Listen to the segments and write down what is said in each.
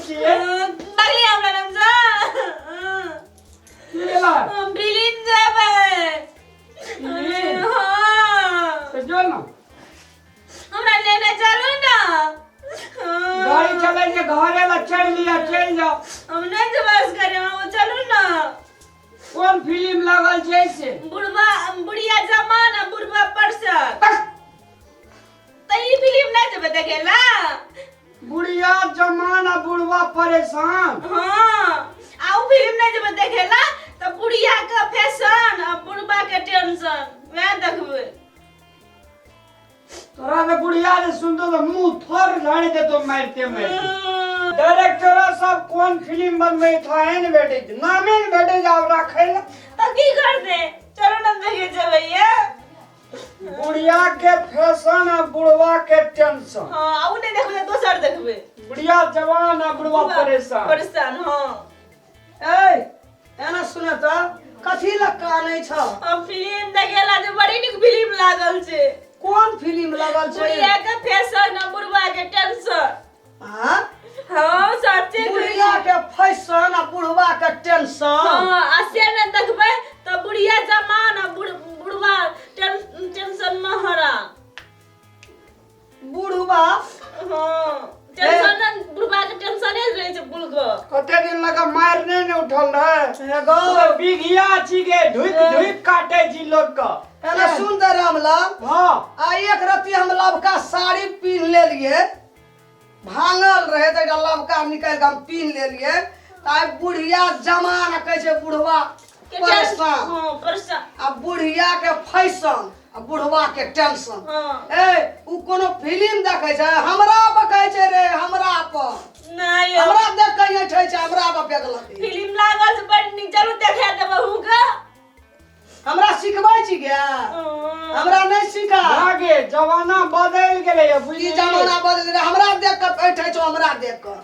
छियै। लगली हमरा नाम से। की भेलै? हम फिल्म जेबै। फिल्म? हाँ। तऽ जो ने। हमरा लेने चलू ना। गाड़ी चलै छै घरे ला, चलि लिअ, चलि जाओ। हम नहीं जेबै असगरे, हम चलू ना। कोन फिल्म लागल छै से? बुढ़वा बुढ़िया जमान आ बुढ़वा परसर। तऽ ई फिल्म नहीं जेबै देखे ला? बुढ़िया जमान आ बुढ़वा परेशान। हाँ, आ उ फिल्म नहीं जेबै देखे ला तऽ बुढ़िया के फैशन आ बुढ़वा के टेंशन, वएह देखबै। तोरा के बुढ़िया जे सुनतो तो मुंह थर झाड़ी देतो मारते मारते। डायरेक्टर सब कोन फिल्म बनबै था एहन भेटै छै, नामे ने भेटै छै आब राखै ला। तऽ की करतै? चलू ने देखे जेबै ये। बुढ़िया के फैशन आ बुढ़वा के टेंशन। हाँ, आ उ नहि देखबै तऽ दोसर देखबै। बुढ़िया जवान आ बुढ़वा परेशान। परेशान, हाँ। ए एना सुन तऽ, कथी लए कानै छ? हम फिल्म देखेला जे बड़ी नीक फिल्म लागल छै। कोन फिल्म लागल छै? बुढ़िया के फैशन आ बुढ़वा के टेंशन। हाँ? हाँ, सच्चे कहै बुढ़िया छी। के फैशन आ बुढ़वा के टेंशन। हाँ, आ से नहि देखबै तऽ बुढ़िया जमान आ बुढ़वा टेंशन में हरा। बुढ़वा? हाँ, टेंशन ने बुढ़वा के टेंशने रहै छै बुढ़ के। कते दिन लगा मारि नहि ने उठल रहे। हे गौ। तो बिघिया छी गे, ढुकि ढुकि काटे छी लोग के। एना सुन दे रामलाल। हाँ। आ एक रत्ती हम लबका साड़ी पीन लेलिए, भांगल रहे तऽ एकटा लबका निकालि कऽ हम पीन लेलिए, तऽ आइ बुढ़िया जमान कहै छै बुढ़वा परेशान। हाँ, परेशान। आ बुढ़िया के फैशन आ बुढ़वा के टेंशन। हाँ। ए उ कोनो फिल्म देखै छै, हमरा पर कहै छै रे, हमरा पर। नहीं यौ। हमरा देख के ऐठै छै, हमरा पर फेकलक। फिल्म लागल छै बड़ नीक, चलू देखा देबहु के। हमरा सिखबै छी गे? हमरा नहि सिखा। आगे जमाना बदलि गेलै की बुझली? जमाना बदलि गेलै? हमरा देख के ऐठै छौ, हमरा देख के।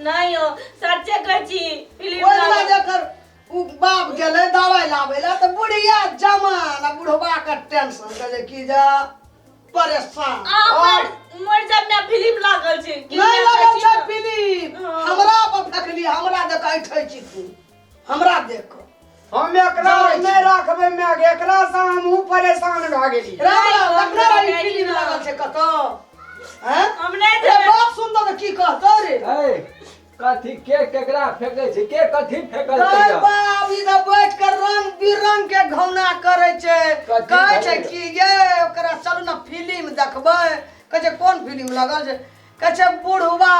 नहीं यौ, सच्चे कहै छी फिल्म ओहि दिना लागल। जकर उ बाप गेलै दवाइ लाबै लए तऽ बुढ़िया जमान आ बुढ़वा के टेंशन कहै छै की जा परेशान। आ मर मर जब में फिल्म लागल छै। की नहि लागल छै ने? फिल्म। हाँ। हमरा पर फेकली, हमरा देख के ऐठै छी तू, हमरा देख के। हम एकरा नहि राखबै माय, एकरा से हमहूँ परेशान भए गेली। राम राम, हम देखने रही नहि फिल्म जाइब। लागल छै कतौ? हैं? हम नहि रे जेबै। बाप सुनतो तऽ की कहतौ रे? ए, कथी के केकरा फेकै छै, के कथी फेकल गै छै? बाप, ई तऽ बैठ के रंग बिरंग के घौना करै छै। कथी कहै छै भेलै? कि ये ओकरा चलू ने फिल्म देखबै। कहै छै कोन फिल्म लगल छै? कहै छै बुढ़वा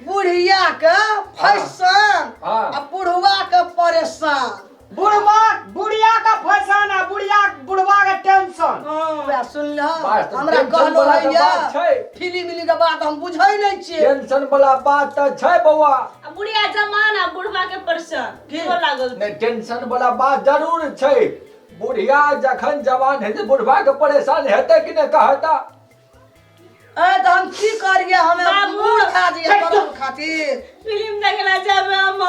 बुढ़िया के फैशन हाँ। आ बुढ़वा के परेशान। बुढ़वा बुढ़िया का फैशन आ बुढ़िया बुढ़वा का टेंशन। वएह सुन लह। बात तऽ हमरा टेंशन कहलो वाला तऽ होइया बात छै। फिल्म मिली के बात हम बुझै नहि छियै। टेंशन वाला बात तऽ छै बौआ। आ बुढ़िया जमान आ बुढ़वा के परेशान की? सेहो लागल। नहि, टेंशन वाला बात जरूर छै। बुढ़िया जखन जवान हेतै बुढ़वा के परेशान हेतै कि नहि कहता? ए तऽ हम की करियै? हमे बाबू। बूढ़ खा जइयै करम खातिर। फिल्म देखला जाबे हम।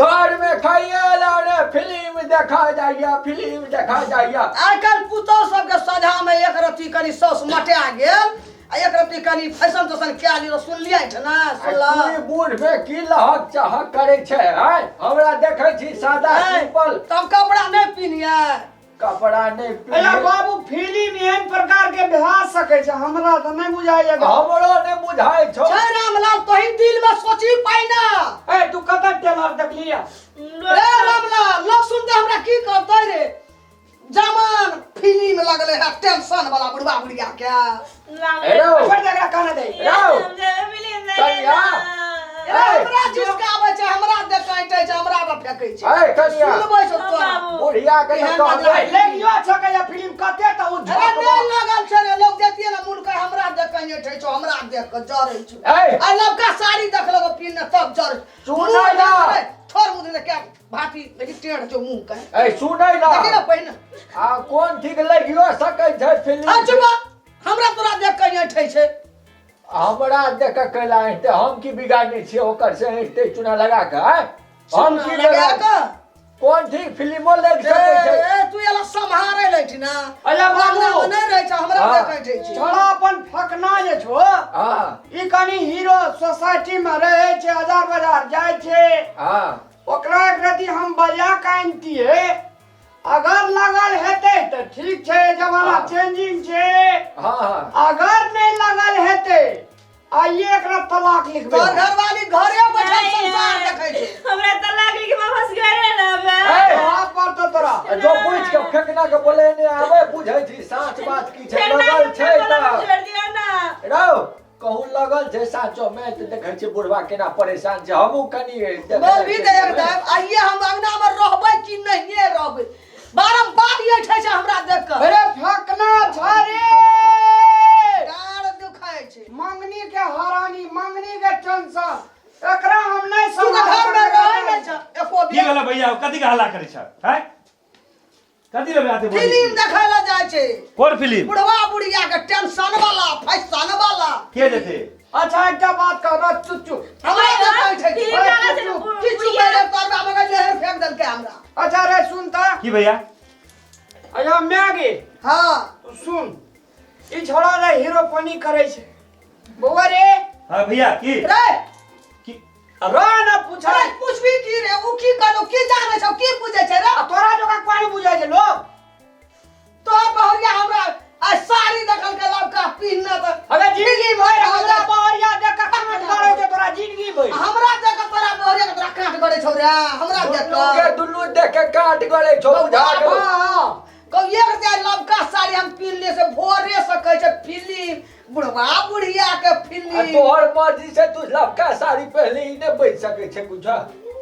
घर में खाइए ला रे फिल्म देखा जाइया, फिल्म देखा जाइया। आइ काल्हि पुतोह सबके सोझा में एक रत्ती कनी साउस मटा गेल आ एक रत्ती कनी फैशन तैशन कए लियौ। सुनलियै ना? सुनल? तू बूढ़ में की लहक चहक करे छै? आँय, हमरा देखै छी सादा सिंपल। तब कपड़ा नहि पिन्हियै? कपड़ा नहि अरे पिन्हियै। बाबू, फिल्म एहन प्रकार के भए सकै छै, हमरा तऽ नहि बुझाइया। हमरो नहि बुझाइ छौ। छै रामलाल, तोही दिल में सोची पाइ ना। ए तू कतऽ टेलर देखलियै? रे रामलाल, लोग सुनते हमरा की कहतै रे? जमान फिल्म लगले है टेंशन वाला बुढ़वा बुढ़िया के। हे रौ। छोड़ दे एकरा, कहने दे। रौ। फिल्म कनिया। ए, हमरा जिसकाबै छै, हमरा देख के ऐंठै छै, हमरा पर फेकै छै। ए, कनिया। सुनबै छौ तोरा। बाबू। बुढ़िया के तऽ एहन कहबै। बजै। लेगियो सकैया फिल्म कते तऽ उ अरे झोंकबा। नहि लागल छै रे, लोग देखतियै ने मुन के हमरा देख के ऐंठै छौ, हमरा देख के जरै छौ। ए। आ लबका साड़ी देखलक पिन्ने तब जरै। सुनै ना। छोड़ मुँह दे के भाती, देखी टेढ़ छौ मुँह के। ए, सुनै ना। देखी ना पहिने। आ कोन ठीक लगियो सकै छै फिल्म? आ चुप, हमरा तोरा देख के ऐंठै छै। हमरा देख के कैला ऐंठतै? हम की बिगाड़ने छियै ओकर से ऐंठतै चूना लगा के? आँय? हम चूना की लगा बिगाड़ के? कोन ठीक फिल्मो लागि सकै छै? ए, तू एला सम्हारे लै छी ना। अरे बाबू। अंगना में नहि रहै छै, हमरा हाँ। देख ऐंठै छै। छोड़ा अपन फकना जे छो। हाँ। ई कनी हीरो सोसाइटी में रहे छै, हजार बाजार जाइ छै। हाँ। ओकरा एक रति हम बजा के आनतियै, अगर लगल हेतै तऽ ठीक छै, जमाना हाँ। चेंजिंग छै। हाँ हाँ। अगर नहि लगल हेतै, आइए एकरा तलाक लिखबै। तोहर घरवाली घरे बैठल संसार देखै छै। हमरा तलाक लिख के वापस घरे रहबै। ए, हाथ पर तो तोरा जो पूछ के फेकना के बोले ने आवे, बुझै छी साँच बात की छै। फेर लगल छै तऽ छोड़ दियौ ना। रौ कहूँ लगल छै साँचो में तऽ देखै छी बुढ़वा केना परेशान छै। हमहूँ कनी देखै बोलबी तऽ छियै। एकदम आइए हम अंगना में रहबै कि नहिए रहबै, बारम्बार ये छै हमरा देख कऽ। अरे फेकना छै रे, डाँड़ दुखाइ छै। मंगनी के हरानी, मंगनी के टेंशन, एकरा हम नहीं तू तऽ घर में रहै नहि छ एको की बेर। भेलै भैया, कथी के हल्ला करै छ? हैं, कथी लेबै आते बोलै फिल्म छी? देखै लए जाइ छै। कोन फिल्म? बुढ़वा बुढ़िया के टेंशन वाला, फैशन वाला। के जेतै? अच्छा एकटा बात कहब, चुप चुप। हमरा देखै छै। फिल्म लागल छै ने किछु बुढ़िया। पहिले तोरबा मगर नहर फेंक देलकै हमरा। अच्छा रे सुन त। की भैया? अच्छा मैगी। हाँ। तू सुन, ई छोड़ा रे हीरो पनी करै छै बौआ रे। हाँ भैया की? रे की रो ना पूछा। अरे पूछबी की रे, उ की करू, की जानै छौ, की बुझै छै रे? आ तोरा जोका कोई बुझै छै लोग? तोहर बहरिया हमरा आ साड़ी देखल के लबका पिन्हने तऽ अबे जिंदगी भरि हमरा बहरिया देख के काट गड़ै छै तोरा जिंदगी भरि। हमरा देख के तोरा बहरिया के तोरा काट गड़ै छौ रे, हमरा देख दुनू के के। दुनू देख के काट गड़ै छौ बुझा गेल। हाँ, कहू एक जे लबका साड़ी हम पिन्हले से भोरे से कहै छै फिल्म, बुढ़वा बुढ़िया के आ फिल्म। तोहर मर्जी से तू लबका साड़ी पहनली, ई नहि बचि सकै छै कुछ।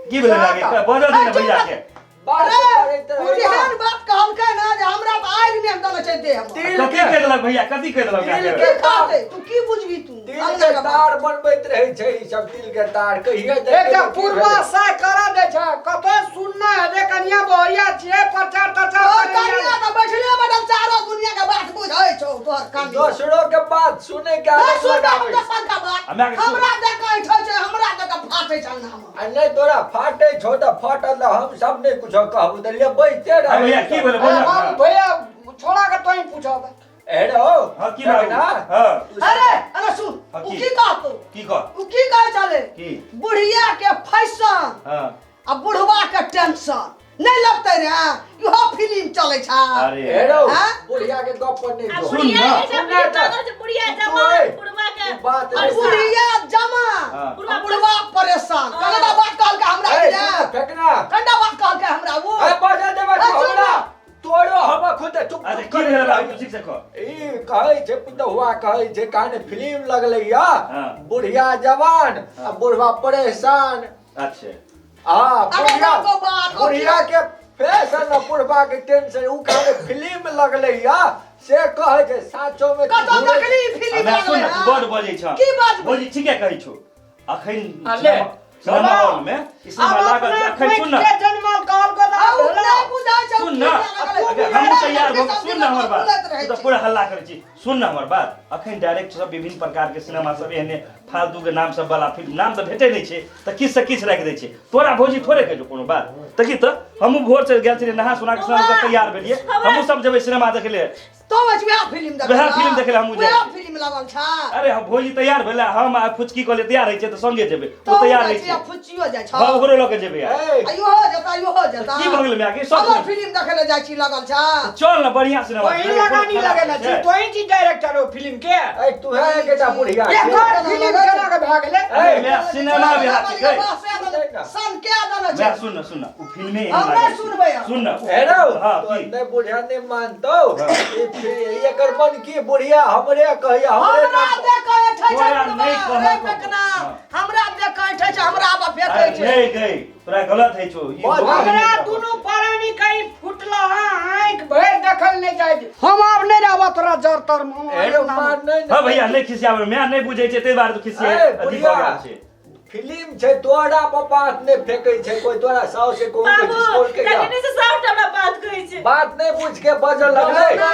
की भेलै लागे? बजल दे ने भैया के। बात अरे, करैत रहै। उ जेहन बात कहलकै ना जे हमरा तऽ आगि नहि देने छै देह मे। तिल कथी के कहि देलक भैया, कथी कहि देलक? तिल की कहतै, तू की बुझबी तू? तिल अंगना के के बात। तार बनबैत रहै छै ई सब, तिल के तार कहिया देखै एकटा की पूर्वा भेलै। साय करा दै छै, कतौ सुनना हेतै कनिया बहरिया छियै, प्रचार तचार तोहर करैया। कनिया तऽ बैठले बैठल चारो दुनिया के बात बुझै छौ तोहर कनिया। दोसरो के बात सुने के नहि आदत सुनबै हम लगाबै। दोसर के बात। हमरा के सुन। हमरा देख के ऐठै छै, हमरा देख के फाटै छै अंगना मे। आ नहि तोरा फाटै छौ तऽ फाटल, तऽ हम सब नहि कुछो कहबू तऽ ले बैठते हाँ रहै। भैया की भेलै? अरे बोलऽ बाबू ना। भैया छोड़ा के तोही पूछब। हे रौ। हाँ की बाबू? ना? हाँ। अरे अरे सुन, हाँ, उ की? की कहतौ? की कह? उ की कहै छलै? की? बुढ़िया के फैशन हाँ। आ बुढ़वा के टेंशन नहि लगतै रे, इहो फिल्म चलै छै। अरे हे रौ, हाँ? बुढ़िया के गप पर नहि आ जो। सुन बुढ़िया ना। के सुन ना जब तऽ। लागल छै बुढ़िया तू जवान, ए, बुढ़वा के तू बात नहि फरसा। बुढ़िया जमा हाँ। आ बुढ़वा परेशान। कन्नडा बात कहलकै हमरा। ए, रे। सुन, फेकना। कन्नडा बात कहलकै हमरा उ। ए, बजा देबै ए, सुन हमरा। ना। तोरो हम खुद चुप अच्छा चुप की करे भेलै बाबू? रही। ठीक से कह। ई कहै छै पुतहुआ कहै छै कहानी फिल्म लगलै या हाँ। बुढ़िया जवान आ बुढ़वा परेशान। अच्छा। हाँ, अरे बुढ़िया बाप बाप, बुढ़िया के फैशन आ बुढ़वा के टेंशन, उ कहानी फिल्म लगलै या से कहै छै साचो में। कतौ देखली फिल्म हमरा सुन लगलै? ना, तू हँ? बड बजै छ। की बात? भौजी ठीके कहै छौ। अखन आ ले। सिनेमा चलो। हॉल में ई सिनेमा आब लागल छै। अपना अखन सुन ना। के जनमल कहल को आ उ नहि बुझै छै। सुन ना। अगर हमहूँ तैयार भऽ कऽ- सुन ना हमर बात, तू तऽ पूरा हल्ला करै छी। सुन ना हमर बात, अखन डायरेक्ट सब विभिन्न प्रकार के सिनेमा सब एहने फालतू के नाम सब वाला फिल्म नाम तऽ भेटै नहि छै तऽ किछु से किछु राखि दै छै। तोरा भौजी थोड़े कहै छौ कोनो बात तऽ की तऽ हमहूँ भोर से गेल छलियै, नहा सुना कऽ स्नान कऽ तैयार भेलियै, हमहूँ सब जेबै सिनेमा देखै लए। तो वएह फिल्म देखै वएह फिल्म देखै लए हमहूँ जाइ वएह छी। फिल्म लगल छै। अरे हम भौजी तैयार भेलै, हम आ फुचकी कहलियै तैयार होइ छै तऽ संगे जेबै, ओ तो तैयार होइ जाइ छी आ छै। फुच्चियो जाइ छै। हँ, ओकरो लऽ के जेबै आइ। ए, आ इहो जेता, इहो जेता। की भऽ गेलै माय के सब? हमर फिल्म देखै लए जाइ छी लगल छै। चल ने, बढ़िया सिनेमा वही छै, लगानी कोनो खराब लगेने छी छै। तोही छी डायरेक्टर ओ फिल्म के। ए, तू है एकटा बुढ़िया छी। एकर फिल्म केना के भए गेलै? अरे माय, सिनेमा बिहार छै गै। सन के देने माय छै? सुन न, सुन न, ओ फिल्मे एहन हम लागल नहि छै। सुनबै हम। सुन न, ओ- हे रौ, हँ तो की? नहि बुढ़िया नहि मानतौ। ई एकर मन की बुढ़िया हमरे कहैया हमरे हमरा नाम। देख के ऐठै छै तोरा बुढ़वा, नहि कहलकौ। रे फेकना। हाँ। हमरा देख के ऐठै छै, हमरा आब फेकै अरे छै। नहि गै, तोरा गलत होइ छौ ई। बस, लोक हमरा नहि दुनू प्राणी कहीं फुटला आँखि भरि देखल नहि जाइ छै। हम आब नहि रहब तोरा जर तर मे। हे रौ, मान नहि ने। हँ भैया, नहि खिसियाबै, माय नहि बुझै छै ताहि दुआरे तू खिसिया ए, अथी भऽ बुढ़िया, गेल छै। फिल्म छै, तोरा पापा नहि फेकै छै कोई, तोरा साउस से कोई बाबू डिस्काउंट के तखने से सब हमरा बात कहै छै। बात नहि बुझ के बजऽ लगलै। एना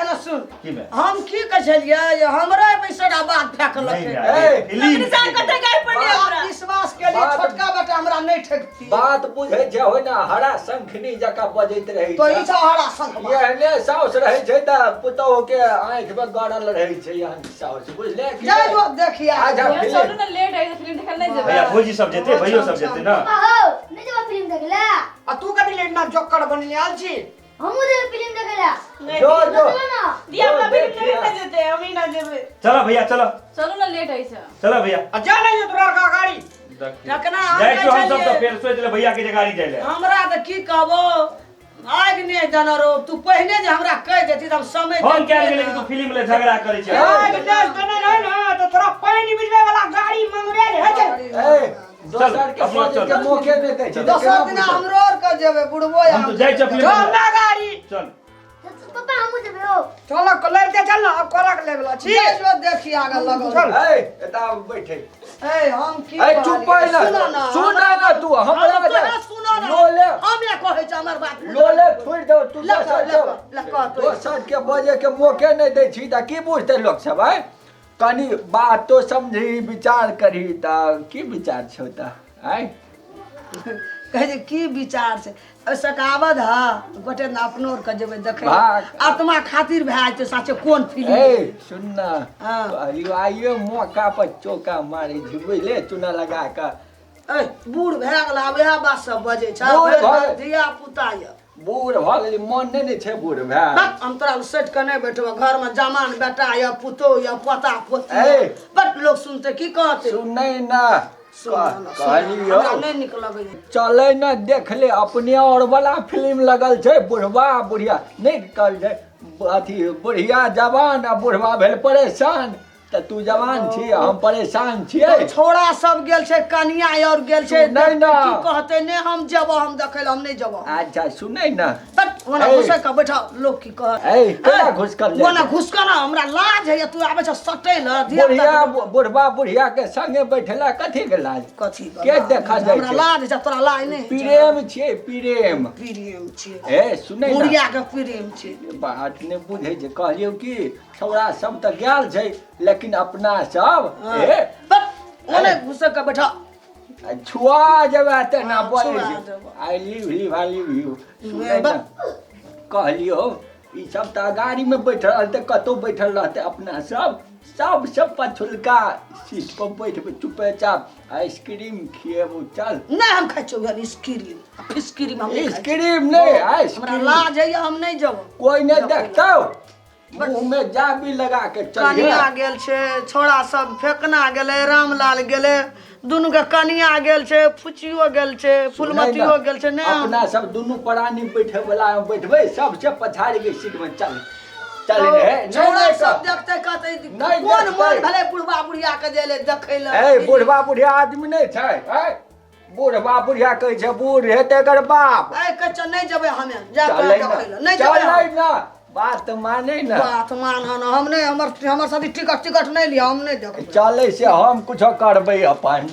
एना सुन। की माय? हम की कहै छलियै जे हमरा पैसा बात फेकलकै। नहि माय, ए, फिल्म तखने से अहाँ कते गाय पड़लै बात हमरा। विश्वास के लिए बात- छोटका बेटा हमरा तऽ नहि ठेकती। बात बुझै छै होइ ना, हरा शंखनी जकाँ बजैत रहै तो ई छै। छौ हरा शंख बा। एहने साउस रहै छै तऽ पुतोह के आँखि मे गड़ल रहै छै एहन साउस, बुझले कि जाय नहि? जो देखिया। अच्छा, चलू फिल्म ने, लेट है, फिल्म देखल नहीं जेबै। भैया भौजी सब जेतै, भैयो सब जेतै ना। पापा हो, नहीं जेबै फिल्म देखे ला? आ तू कथी ले इतना जोकर बनले आयल छी? हमहूँ जेबै फिल्म देखे ला। नहीं, जो जो चलो ना। दिया अपना जो फिल्म देखिया। देखे जेतै, हम ही ना जेबै। चलो भैया, चलो। चलू ने, लेट है छै। चलो भैया। आ जा नहीं तोरा का गाड़ी। जखना हम जाइ छियौ कहै हम सब तऽ छलियै, फेर सोचि ले भैया के जे गाड़ी जाइ ले। हमरा तऽ की कहबो, आगि नहि देने रहो तू। पहिने जे हमरा कहि देती तऽ हम समय हम दैतियै कयल गेलै कि ने। तू फिल्म ले झगड़ा करै छै। आग देश देने रहे ना तो तोरा पानि बिजबै वाला गाड़ी मंगबे ले है। ए, दोसर के अपनो सोचै चल। के मौके नहि दै छै। दोसर दिना हमरो आर के जेबै, बुढ़बो हम तऽ जाइ छियौ फिल्म। चल ना गाड़ी। चल। पापा, हमहूँ जेबै हो। चल लड़ते चल ना, अब करक ले वाला छी। जाइ जो देखी आगे लगल। चल। ए, एतऽ बैठे। ए, हम की ए, चुप कहलियै? ना। सुनो ना। सुन ना तू हमरा। हम तोरा सुनो ना। लोले हम या कहै छी, हमर बात लोले छोड़ि दौ तू। लऽ कऽ, दोसर लऽ कऽ, लऽ कऽ तू। दोसर के बजे के मौके नहि दै छी तऽ की बुझतै लोक सब? आइ कनि बातो समझी, विचार करही तऽ की विचार छौ तऽ आइ? कहै छै की विचार छै। ओहिसँ आबद ह गोटे ने अपनो आर के जेबै देखै। भाग। आत्मा खातिर भए जेतै साचे कोन फिल्म। ए, सुन ना। हाँ। कहलियौ आइयो मौका पर चौका मारै छी, बुझले, चूना लगा कऽ। ए, बूढ़ भए गेल, आब इएह बात सब बजै छै। बूढ़ भए धिया पुता यऽ। बूढ़ भऽ गेली, मन नहि ने छै बूढ़ भए। बक, हम तोरा सटि कऽ नहि बैठबो। घरमे जमान बेटा यऽ, पुतोह यऽ, पोता पोती। ए। बड लोक सुनतै, की कहतै? सुनै ना। सुन ना, सुन ना, कहलियौ हमरा नहि नीक लगैए। चलै न, देख ले, अपने और वाला फिल्म लगल छै, बुढ़वा बुढ़िया नहि कहल छै अथी, बुढ़िया जवान आ बुढ़वा भेल परेशान। तऽ तू जवान छी, हम परेशान छियै। छोड़ा सब गेल छै, कनिया और गेल छै। सुनै ना। की कहतै? नहि हम जेबो, हम देखै लए हम नहि जेबो। अच्छा, सुनै ना। बट ओना ए। घुसै कऽ बैठा, लोक की कहत? ए, केना घुसकल जाइ ओना छै? घुसकऽ ना, हमरा लाज होइए। तू आबै छ सटै लए धिया बुढ़िया बुढ़वा बुढ़िया के संगे बैठला कथी के लाज? कथी के देखा जाइ हमरा छै? लाज होइ छै, तोरा लाज नहि होइ छै? प्रेम छियै, प्रेम। प्रेम छियै। ए, सुनै ना। बुढ़िया के प्रेम छियै। बात नहि बुझै छै। कहलियौ कि छौड़ा सब तऽ गेल छै, लेकिन अपना सब ए बट ओने घुसक के बैठा। छुआ जेबै तऽ ना। हाँ, बोलै छुआ छै। देबो। I live live, I live you. सुनै ना, कहलियौ ई सब तऽ गाड़ीमे बैठल रहतै, कतहु बैठल रहतै, अपना सब सबसँ पछुलका सीट पर बैठबै, चुपेचाप आइसक्रीम खिएबौ, चल। नहि, हम खाइ छियौ आइसक्रीम, फिसक्रीम हम नहि खाइ छियौ। आइसक्रीम नहि, हमरा आइसक्रीम। लाज होइए, हम नहि जेबो। कोइ नहि देखतौ, मुँह में जाबी लगा के चलिए। कनिया गेल छै, छोड़ा सब फेकना गेलै, रामलाल गेलै, दुनू के कनिया गेल छै, फुचियो गेल छै, फुलमतियो गेल छै। नहि अपना सब दुनू प्राणी बैठे वाला बैठबै सबसे पछाड़ी के सीट में। चल चल रे। नहीं, छोड़ा नहीं सब देखते कहते नहि कोन देखतै। मन भेलै बुढ़बा बुढ़िया के जेले देखै लए? ए, बुढ़वा बुढ़िया आदमी नहि छै। ए, बुढ़वा बुढ़िया कहै छै, बूढ़ हेतै एकर बाप। ए, कहै छै नहि जेबै हमे जा चलै देखै लए ना, नहि जेबै चलै हम। ना, बात मानै ना। बात मान हम नहि, हमर हमर साथी टिकट टिकट नहि लिअ, हम नहि देखबै। चलै से हम कुछो करबै अपन।